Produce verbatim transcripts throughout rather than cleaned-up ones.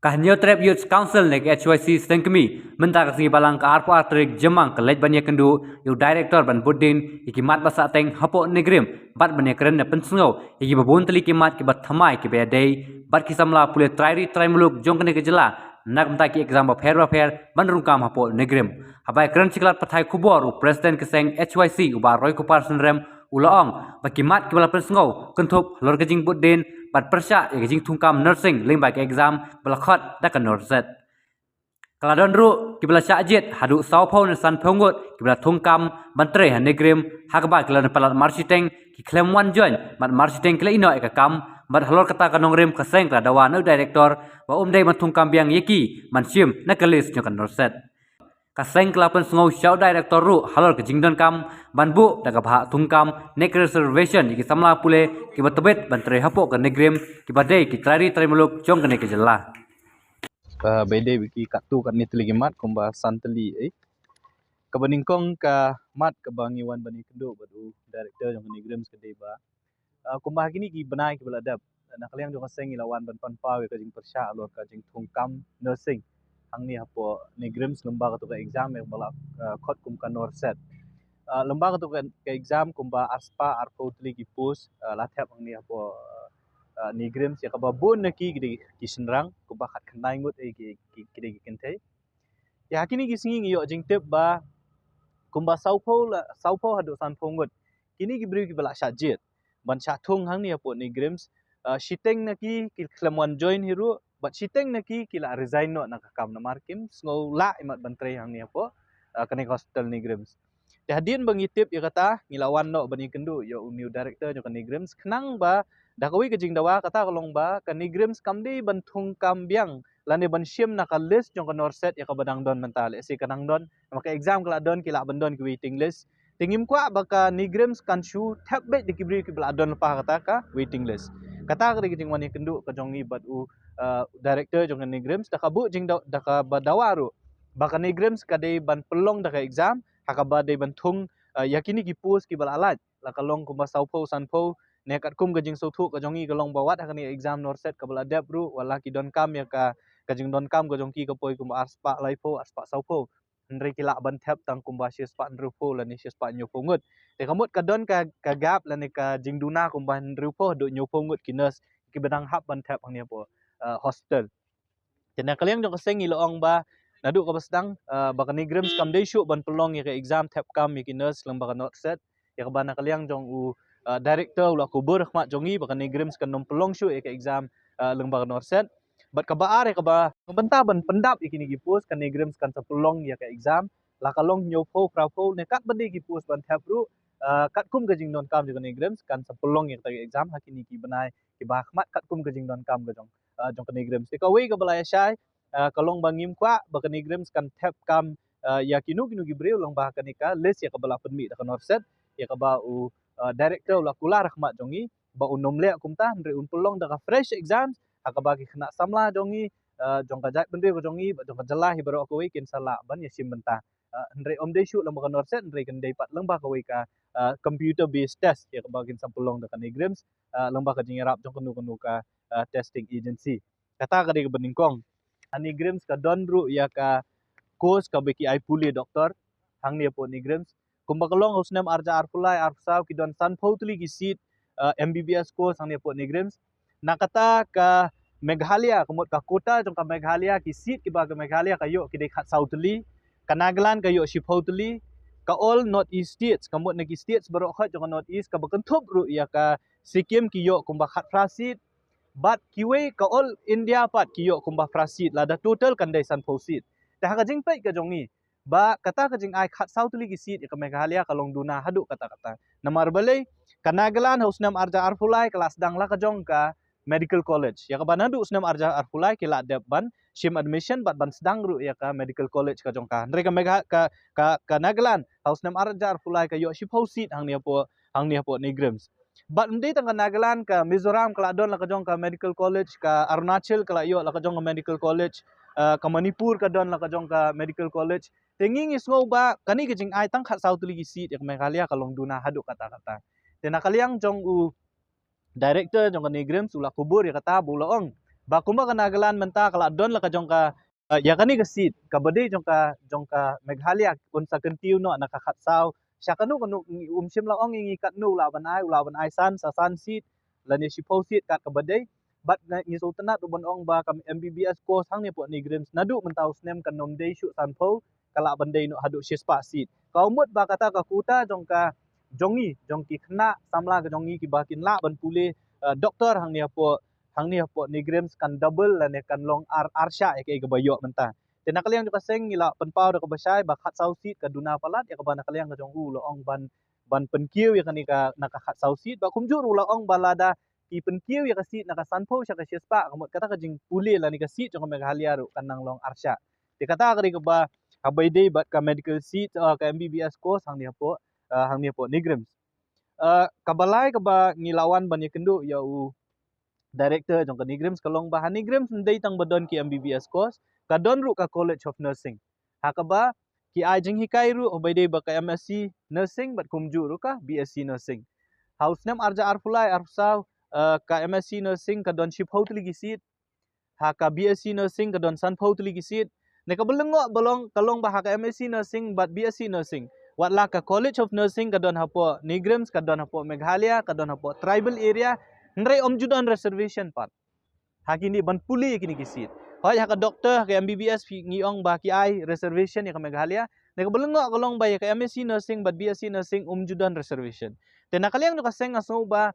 Ka Hynñiewtrep Youth Council ne ka H Y C Sengkmie mynta ka sngi Balang ka arphew ar tarik Jymmang ka leit ban ïakynduh ïa u Director ban bud dien ïa ki mat ba sahteng hapoh NEIGRIHMS bad ban ïakren ne pynsngew ïa kiba bun tylli ki mat kiba thymmai kiba ïadei bad ki samla pule trai ri trai muluk jong kane ka jylla na ka bynta ki exam bapher bapher ban rung kam hapoh NEIGRIHMS. Haba ïakren sha ki lad pathai khubor u President ka seng H Y C u Bah Roykupar Synrem u la ong ba ki mat kiba la pynsngew kynthup halor ka jingbud dien bad pyrshah ïa ka jingthungkam nursing lyngba ka exam ba la khot da ka NORCET. Ka la don ruh kiba la shah jied haduh sawphew ne sanphew ngut kiba la thungkam ban trei ha NEIGRIHMS ha kaba ki la don palat marshiteng ki khlem wan join bad marshiteng ki la ïehnoh ïa ka kam bad halor kata ka nongrim ka seng ka la dawa na u Director ba um dei ban thungkam biang ïa ki ban shim na ka list jong ka NORCET. Ka seng ka la pynsngew sha u Director ruh halor ka jingdonkam ban buh da ka bhah thungkam ne ka reservation ïa ki samla pule kiba tbit ban trei hapoh ka NEIGRIHMS kiba dei ki trai ri trai muluk jong kane ka jylla. Ah, ba ïadei bad ki katto katne tylli ki mat kumba san tylli eh. Kaba nyngkong ka mat kaba ngi wan ban ïakynduh bad u Director jong ka NEIGRIHMS ka dei ba ah, kumba ha kine ki bnai kiba la dep, na ka liang jong ka seng ngi la wan ban pynpaw ïa ka jingpyrshah halor ka jingthungkam nursing hangne hapoh NEIGRIHMS lyngba kato ka exam ïa kaba la, ah, khot kum ka NORCET. Ah, lyngba kato ka, ka exam kumba arspah arphew tylli ki post, ah, la thep hangne hapoh, ah, NEIGRIHMS ïa kaba bun na ki ki dei ki shynrang kumba khatkhyndai ngut eh ki, ki, ki dei ki kynthei. Ïa ha kine ki sngi ngi ïoh jingtip ba kumba sawphew la, sawphew haduh sanphew ngut kine ki briew kiba la shah jied ban shah thung hangne hapoh NEIGRIHMS, ah, shiteng na ki ki khlem wan join hi ruh bad shiteng na ki ki la resign noh na ka kam namar kim sngew lah ïa mat ban trei hangne hapoh, ah, kane ka hospital NEIGRIHMS. Te hadien ba ngi tip ïa kata ngi la wan noh ban ïakynduh ïa une u Director jong ka NEIGRIHMS khnang ba da kawei ka jingdawa kata ka long ba ka NEIGRIHMS kam dei ban thungkam biang lane ban shim na ka list jong ka NORCET ïa kaba dang don mynta, lehse ka dang don, namar ka exam ka la don ki lah ban don ki waiting list. Te ngim kwah ba ka NEIGRIHMS kan shu thep beit da ki briew kiba la don lypa ha kata ka waiting list. Kata ka dei ka jingwan ïakynduh ka jong ngi bad u, uh, Director jong ka NEIGRIHMS da ka buh jingdaw, da kaba dawa ruh ba ka NEIGRIHMS ka dei ban pynlong da ka exam ha kaba dei ban thung, uh, ïa kine ki post kiba la lait. La ka long kumba sawphew sanphew ne katkum ka jingsngewthuh ka jong ngi ka long ba wat ha kane exam NORCET kaba la dep ruh wat la ki donkam ïa ka, ka jingdonkam ka jong ki ka poi kumba arspah laiphew, arspah sawphew. Hynrei ki lah ban thep tang kumba shispah hynriewphew lane shispah hynñiewphew ngut. Te ka mut ka don ka, ka gap lane ka jingduna kumba hynriewphew haduh hynñiewphew ngut ki nurse kiba dang hap ban thep hangne hapoh, uh, hospital. Te na ka liang jong ka seng ngi la ong ba naduh kaba sdang, ah, ba ka NEIGRIHMS kam dei shuh ban pynlong ïa ka exam thep kam ïa ki nurse lyngba ka NORCET. Ïa kaba na ka liang jong u, ah, Director u la kubur ha khmat jong ngi ba ka NEIGRIHMS kan ym pynlong shuh ïa ka exam, ah, lyngba ka NORCET. Bad kaba ar ïa kaba bynta ban pyndap ïa kine ki post ka NEIGRIHMS kan sa pynlong ïa ka exam la ka long hynñiewphew phraphew ne katba dei ki post ban thep ruh, ah, katkum ka jingdonkam jong ka NEIGRIHMS kan sa pynlong ïa kata ka exam ha kine ki bnai kiba ha khmat katkum ka jingdonkam ka jong, ah, jong ka NEIGRIHMS. Te kawei kaba la ïa shai, ah, ka long ba ngim kwah ba ka NEIGRIHMS kan thep kam, ah, ïa kino kino ki briew lyngba kane ka list ïa kaba la pynmih da ka NORCET, ïa kaba u, ah, Director u la kular ha khmat jong ngi ba un ym leh kumta hynrei un pynlong da ka fresh exams ha kaba ki khynnah samla jong ngi, ah, jong ka jaitbynriew ka jong ngi bad jong ka jylla hi baroh kawei kin sa lah ban ïashim bynta. Ah, hynrei ym dei shuh lyngba ka NORCET hynrei kan dei pat lyngba kawei ka, ah, computer based test ïa kaba kin sa pynlong da ka NEIGRIHMS, ah, lyngba ka jingïarap jong kano kano ka, ah, testing agency. Kata ka dei kaba nyngkong. Ha NEIGRIHMS ka don ruh ïa ka course kaba ki ai pule doktor hangne hapoh NEIGRIHMS. Kumba ka long ha u snem arhajar arphew lai arphew saw ki don sanphew tylli ki seat, ah, M B B S course hangne hapoh NEIGRIHMS. Na kata ka Meghalaya, ka mut ka quota jong ka Meghalaya, ki seat kiba ka Meghalaya ka ïoh ki dei khatsaw tylli, ka Nagaland ka ïoh shiphew tylli, ka all North East states, ka mut na ki states baroh khoit jong ka North East, kaba kynthup ruh ïa ka Sikkim ki ïoh kumba khatphra seat, bad kiwei ka all India pat ki ïoh kumba phra seat, lada total kan dei sanphew seat. Te ha ka jingpeit ka jong ngi ba kata ka jingai khatsaw tylli ki seat ïa ka Meghalaya ka long duna haduh katta katta. Namar balei? Ka Nagaland ha u snem arhajar arphew lai ka la sdang la ka jong ka medical college. Ïa kaba naduh u snem arhajar arphew lai ki la dep ban shim admission bad ban sdang ruh ïa ka medical college ka jong ka. Hynrei ka Megha-, ka, ka, ka Nagaland ha u snem arhajar arphew lai ka ïoh shiphew seat hangne hapoh, hangne hapoh NEIGRIHMS. Bad ym dei tang ka Nagaland, ka Mizoram ka la don la ka jong ka medical college, ka Arunachal ka la ïoh la ka jong ka medical college, ah, ka Manipur ka don la ka jong ka medical college. Te ngi ngi sngew ba kane ka jingai tang khatsaw tylli ki seat ïa ka Meghalaya ka long duna haduh katta katta. Te na ka liang jong u director jong ka NEIGRIHMS u la kubur ïa kata ba u la ong Ba kumba ka Nagaland mynta ka la don la ka jong ka, eh, ïa kane ka seat kaba dei jong ka, jong ka Meghalaya, un sa kyntiew noh na ka khatsaw. Sha kano kano, um shym la ong ïa ngi katno u lah ban ai, u lah ban ai san, sa san seat lane shiphew seat kat kaba dei. Bad ngi sngewtynnat ruh ban ong ba ka M B B S course hangne hapoh NEIGRIHMS naduh mynta u snem kan ym dei shuh sanphew, ka lah ban dei noh haduh shispah seat. Ka mut ba kata ka quota jong ka, jong ngi, jong ki khynnah samla ka jong ngi kiba kin lah ban pule, eh, doktor hangne hapoh, hangne hapoh NEIGRIHMS kan double lane kan long ar, ar shah ïa kaei kaba ïoh mynta. Te na ka liang jong ka seng ngi la pynpaw da kaba shai ba khatsaw seat ka duna palat, ïa kaba na ka liang ka jong u la ong ban, ban pynkiew ïa kane ka, na ka khatsaw seat. Ba kumjuh ruh la ong ba lada ki pynkiew ïa ka seat na ka sanphew sha ka shispah, ka mut kata ka jingpule lane ka seat jong ka Meghalaya ruh kan nang long ar shah. Te kata ka dei kaba, haba ïadei bad ka medical seat, eh, ka M B B S course hangne hapoh, eh, hangne hapoh NEIGRIHMS. Eh, kaba lai kaba ngi la wan ban ïakynduh ïa u director jong ka NEIGRIHMS ka long ba ha NEIGRIHMS ym dei tang ba don ki M B B S course, ka don ruh ka College of Nursing. Ha kaba ki ai jinghikai ruh, haba ïadei bad ka M S C Nursing bad kumjuh ruh ka B S C Nursing. Ha u snem arhajar arphew lai arphew saw, eh, ka M S C Nursing ka don shiphew tylli ki seat, ha ka B S C Nursing ka don sanphew tylli ki seat. Ne kaba lyngngoh ba long, ka long ba ha ka M S C Nursing bad B S C Nursing, wat la ka College of Nursing ka don hapoh NEIGRIHMS, ka don hapoh Meghalaya, ka don hapoh tribal area, hynrei ym ju don reservation pat ha kine ban pule ïa kine ki seat. Hooid ha ka doctor, ha ka M B B S phi, ngi ong ba ki ai reservation ïa ka Meghalaya. Ne kaba lyngngoh ka long ba ïa ka M S C Nursing bad B S C Nursing ym ju don reservation. Te na ka liang jong ka seng nga sngew ba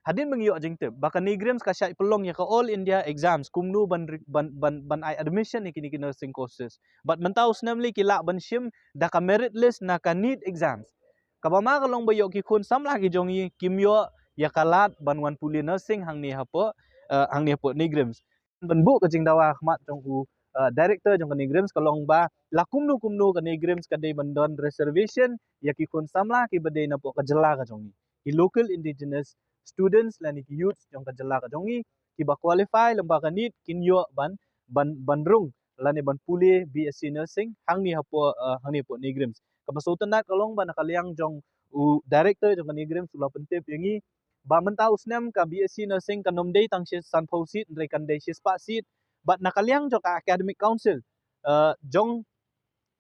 hadien ba ngi ïoh jingtip ba ka NEIGRIHMS ka shait pynlong ïa ka All India Exams kumno ban ri-, ban, ban, ban ai admission ïa kine ki nursing courses. Bad mynta u snem lei ki lah ban shim da ka merit list na ka NEET Exams. Kaba ma ka long ba ïoh ki khun samla ki jong ngi kim ïoh ïa ka lad ban wan pule nursing hangne hapoh, eh, hangne hapoh NEIGRIHMS. Ban buh ka jingdawa ha khmat jong u, eh, director jong ka NEIGRIHMS ka long ba la kumno kumno ka NEIGRIHMS ka dei ban don reservation ïa ki khun samla kiba dei napoh ka jylla ka jong ngi, ki local indigenous students lane ki youths jong ka jylla ka jong ngi kiba qualify lyngba ka NEET kin ïoh ban, ban, ban rung lane ban pule B S C Nursing hangne hapoh, eh, hangne hapoh NEIGRIHMS. Kaba sngewtynnat ka long ba na ka liang jong u director jong ka NEIGRIHMS u la pyntip ïa ngi ba mynta u snem ka B S C Nursing kan ym dei tang shi, sanphew seat, hynrei kan dei shispah seat. Bad na ka liang jong ka Academic Council, eh, jong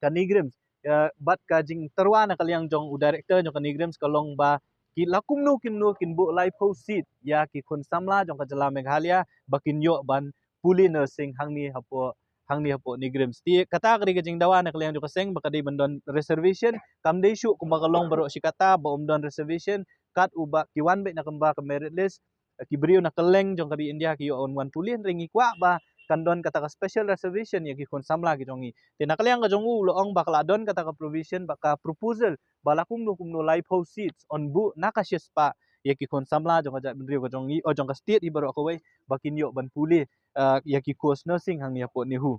ka NEIGRIHMS, eh, bad ka jingtyrwa na ka liang jong u director jong ka NEIGRIHMS ka long ba ki la kumno kumno kin buh laiphew seat ïa ki khun samla jong ka jylla Meghalaya ba kin ïoh ban pule nursing hangne hapoh, hangne hapoh NEIGRIHMS. Te kata ka dei ka jingdawa na ka liang jong ka seng ba ka dei ban don reservation, kam dei shuh kumba ka long baroh shi katta ba ym don reservation, kat uba ki wan beit na kumba ka merit list, ki briew na kylleng jong ka ri India ki ïoh wan, wan pule, hynrei ngi kwah ba kan don kata ka special reservation ïa ki khun samla ki jong ngi. Te na ka liang ka jong u u la ong ba ka la don kata ka provision bad ka proposal ba la kumno kumno laiphew seats yn buh na ka shispah ïa ki khun samla jong ka jaitbynriew ka jong ngi, oh, jong ka state hi baroh kawei ba kin ïoh ban pule, eh, ïa ki course nursing hangne hapoh NEHU.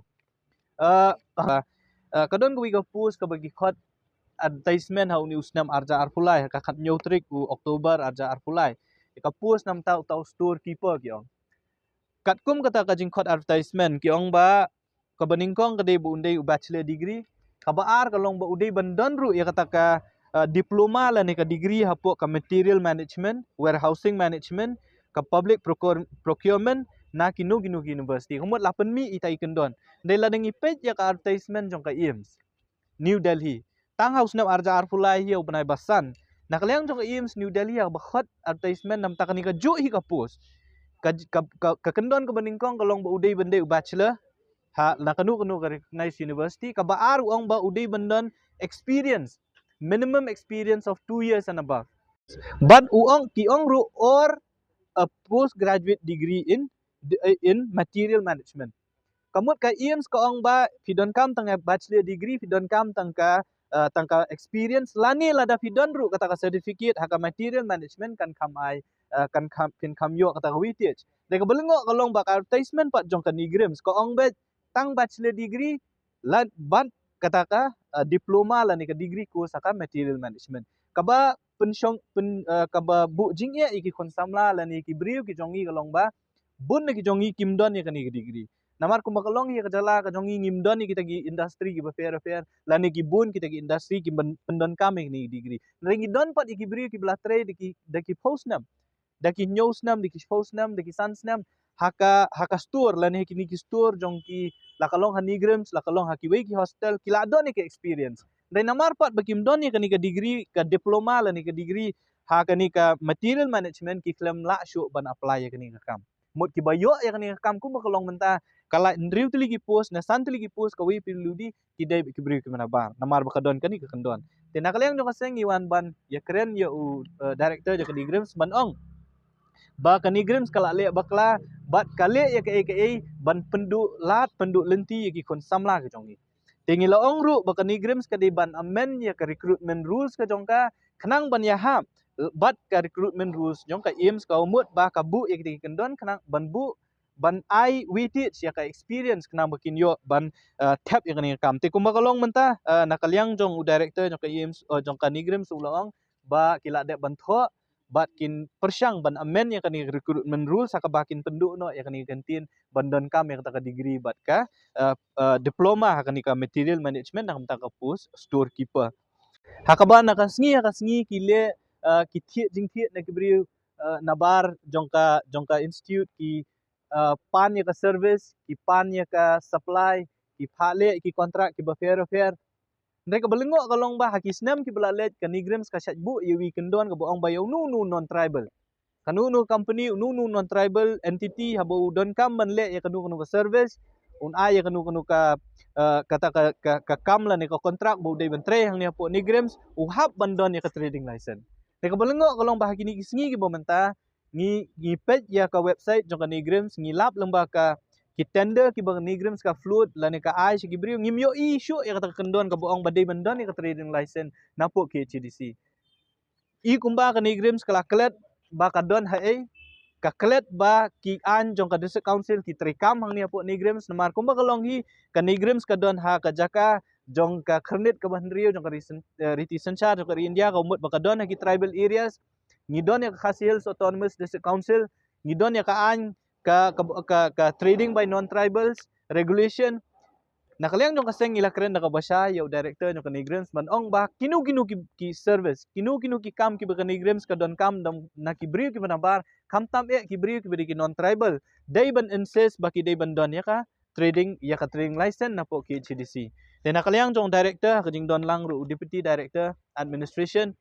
Eh, eh, ka don kawei ka post kaba ki khot advertisement ha une u snem arhajar arphew lai, ha ka khathynñiew tarik u October arhajar arphew lai. Ka post namar uta u storekeeper ki ong. Katkum kata ka jingkhot advertisement ki ong ba kaba nyngkong ka dei ba un dei u bachelor degree, kaba ar ka long ba u dei ban don ruh ïa kata ka, eh, diploma lane ka degree hapoh ka material management, warehousing management, ka public procure-, procurement na kino kino ki university. Ka mut la pynmih ita i kyndon. Dei lada ngi peit ïa ka advertisement jong ka AIIMS New Delhi, tang ha u snem arhajar arphew lai hi ha u bnai ba san, na ka liang jong ka AIIMS New Delhi ha kaba khot advertisement namar kane kajuh hi ka post. Ka, ka, ka, ka kyndon kaba nyngkong ka long ba u dei ban dei u bachelor ha na kano kano ka recognized university, kaba ar u ong ba u dei ban don experience, minimum experience of two years and above. Bad u ong, ki ong ruh or a postgraduate degree in, in material management. Ka mut ka AIIMS ka ong ba phi donkam tang ka bachelor degree, phi donkam tang ka, eh, tang ka experience, lane lada phi don ruh kata ka certificate ha ka material management kan kham ai, eh, kan kham, phin kham ïoh kata ka weightage. Dei kaba lyngngoh ka long ba ka advertisement pat jong ka NEIGRIHMS ka ong ba tang bachelor degree lane bad kata ka, eh, diploma lane ka degree course ha ka material management. Kaba pynshong, pyn, eh, kaba buh jingeh ïa ki khun samla lane ki briew ki jong ngi ka long ba bun na ki jong ngi kim don ïa kane ka degree. Namar kumba ka long ïa ka jylla ka jong ngi ngim don ïa kita ki industry kiba pher pher lane ki bun kita ki industry ki pyn, pyndonkam ïa kane ka degree. Hynrei ngi don pat ïa ki briew kiba la trei da ki, da ki phew snem, da ki hynñiew snem, da ki phew snem, da ki san snem, ha ka, ha ka store lane ha kine ki store jong ki, la ka long ha NEIGRIHMS, la ka long ha kiwei ki hostel, ki la don ïa ka experience. Dei namar pat ba kim don ïa kane ka degree, ka diploma lane ka degree ha kane ka material management, ki khlem lah shuh ban apply ïa kane ka kam. Mut kiba ïoh ïa kane ka kam kumba ka long mynta, ka la hynriew tylli ki post, ne san tylli ki post, kawei PWD, ki dei ki briew kiba nabar namar ba ka don kane ka kyndon. Te na ka liang jong ka seng ngi wan ban ïakren ïa u, eh, director jong ka NEIGRIHMS ban ong ba ka NEIGRIHMS ka la leh bakla bad ka leh ïa kaei kaei ban pynduh lad pynduh lynti ïa ki khun samla ka jong ngi. Te ngi la ong ruh ba ka NEIGRIHMS ka dei ban amend ïa ka recruitment rules ka jong ka, khnang ban ïahap bad ka recruitment rules jong ka AIIMS, ka mut ba ka buh ïa kita ki kyndon khnang ban buh, ban ai weightage ïa ka experience khnang ba kin ïoh ban, eh, thep ïa kane ka kam. Te kumba ka long mynta, eh, na ka liang jong u director jong ka AIIMS, eh, jong ka NEIGRIHMS u la ong ba ki la dep ban thoh bad kin pyrshang ban amend ïa kane ka recruitment rules ha kaba kin pynduh noh ïa kane ka kyntien ban donkam ïa kata ka degree bad ka, eh, eh, diploma ha kane ka material management, na ka bynta ka post storekeeper. Ha kaba na ka sngi ha ka sngi ki leh, eh, ki thied jingthied na ki briew, eh, nabar jong ka, jong ka institute, ki, eh, pan ïa ka service, ki pan ïa ka supply, ki phah leh ki contract kiba pher pher. Hynrei kaba lyngngoh ka long ba ha ki snem kiba la leit ka NEIGRIHMS ka shait buh ïa uwei u kyndon kaba ong ba ïa uno uno non-tribal, kano kano company, uno uno non-tribal entity haba u donkam ban leh ïa kano kano ka service, un ai ïa kano kano ka, eh, kata ka, ka, ka kam lane ka contract ba u dei ban trei hangne hapoh NEIGRIHMS, u hap ban don ïa ka trading license. Te kaba lyngngoh ka long ba ha kine ki sngi kiba mynta ngi, ngi peit ïa ka website jong ka NEIGRIHMS, ngi lap lyngba ka, ki tender kiba ka NEIGRIHMS ka float lane ka ai sha ki briew, ngim ïohi shuh ïa kata ka kyndon kaba ong ba dei ban don ïa ka trading license napoh KHADC. I kumba ka NEIGRIHMS ka la klet ba ka don haei, ka klet ba ki aiñ jong ka District Council ki treikam hangne hapoh NEIGRIHMS, namar kumba ka long hi, ka NEIGRIHMS ka don ha ka jaka jong ka khyrnit kaba hynriew jong ka ri syn-, eh, riti synshar jong ka ri India, ka mut ba ka don ha ki tribal areas. Ngi don ïa ka Khasi Hills Autonomous District Council, ngi don ïa ka aiñ ka, ka, ka, ka trading by non-tribals regulation. Na ka liang jong ka seng ngi la kren da kaba shai ïa u director jong ka NEIGRIHMS ban ong ba kino kino ki, ki service, kino kino ki kam kiba ka NEIGRIHMS ka donkam na ki briew kiba nabar, khamtam eh ki briew kiba dei ki non-tribal, dei ban insist ba ki dei ban don ïa ka trading, ïa ka trading license napoh KHADC. Te na ka liang jong u director, ka jingdon lang ruh u deputy director administration,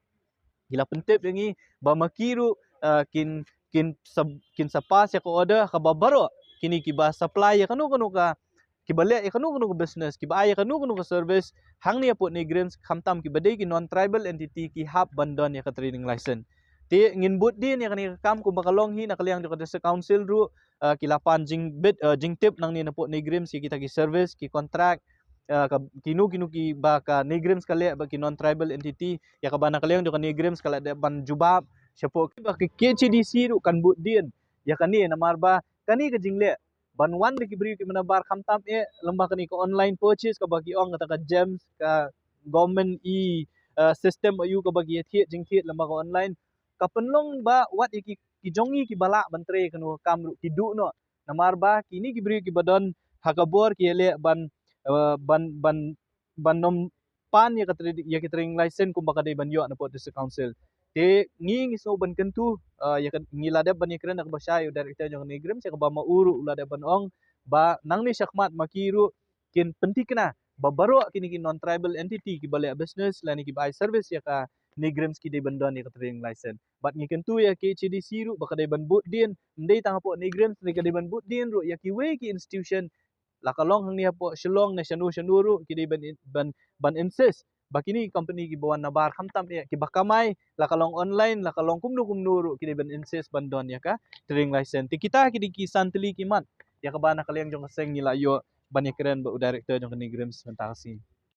ki la pyntip ïa ngi ba ma ki ruh, eh, kin, kin sa, kin sa pass ïa ka order kaba baroh kine kiba supply ïa kano kano ka, kiba leh ïa kano kano ka business, kiba ai ïa kano kano ka service hangne hapoh NEIGRIHMS, khamtam kiba dei ki non-tribal entity, ki hap ban don ïa ka trading license. Te ngin bud dien ïa kane ka kam kumba ka long hi. Na ka liang jong ka District Council ruh, eh, ki la pan jingbit, eh, jingtip nangne napoh NEIGRIHMS ïa kita ki service, ki contract, eh, ka, kino kino kiba ka NEIGRIHMS ka leh bad ki non-tribal entity, ïa kaba na ka liang jong ka NEIGRIHMS ka la dep ban jubab shapoh. Ba ka KHADC ruh kan bud dien ïa kane, namar ba kane ka jingleh ban wan da ki briew kiba nabar, khamtam eh lyngba kane ka online purchase kaba ki ong, kata ka GeMS, ka government e, eh, system aïu kaba ki ïathied jingthied lyngba ka online, ka pynlong ba wat ïa ki, ki jong ngi kiba lah ban trei kano ka kam ruh ki duh noh, namar ba kine ki briew kiba don ha ka bor ki ïaleh ban, eh, ban, ban, ban nym pan ïa ka trade, ïa ka trading license kumba ka dei ban ïoh napoh District Council. Te ngi, ngi sngew ban kyntu, eh, ïa ka, ngi la dep ban ïakren da kaba shai ïa u director jong ka NEIGRIHMS, ïa kaba ma u ruh u la dep ban ong ba nangne shakhmat ma ki ruh kin pynthikna ba baroh kine ki non-tribal entity kiba leh business lane kiba ai service ïa ka NEIGRIHMS ki dei ban don ïa ka trading license. Bad ngi kyntu ïa ka KHADC ruh ba ka dei ban bud dien, ym dei tang hapoh NEIGRIHMS, ka dei ban bud dien ruh ïa kiwei ki institution, la ka long hangne hapoh Shillong ne shano shano ruh, ki dei ban, ban, ban insist ba kine ki company kiba wan nabar, khamtam eh kiba kamai, la ka long online, la ka long kumno kumno ruh, ki dei ban insist ban don ïa ka trading license. Te kita ki dei ki san tylli ki mat ïa kaba na ka liang jong ka seng ngi la ïoh ban ïakren bad u director jong ka NEIGRIHMS mynta ka sngi.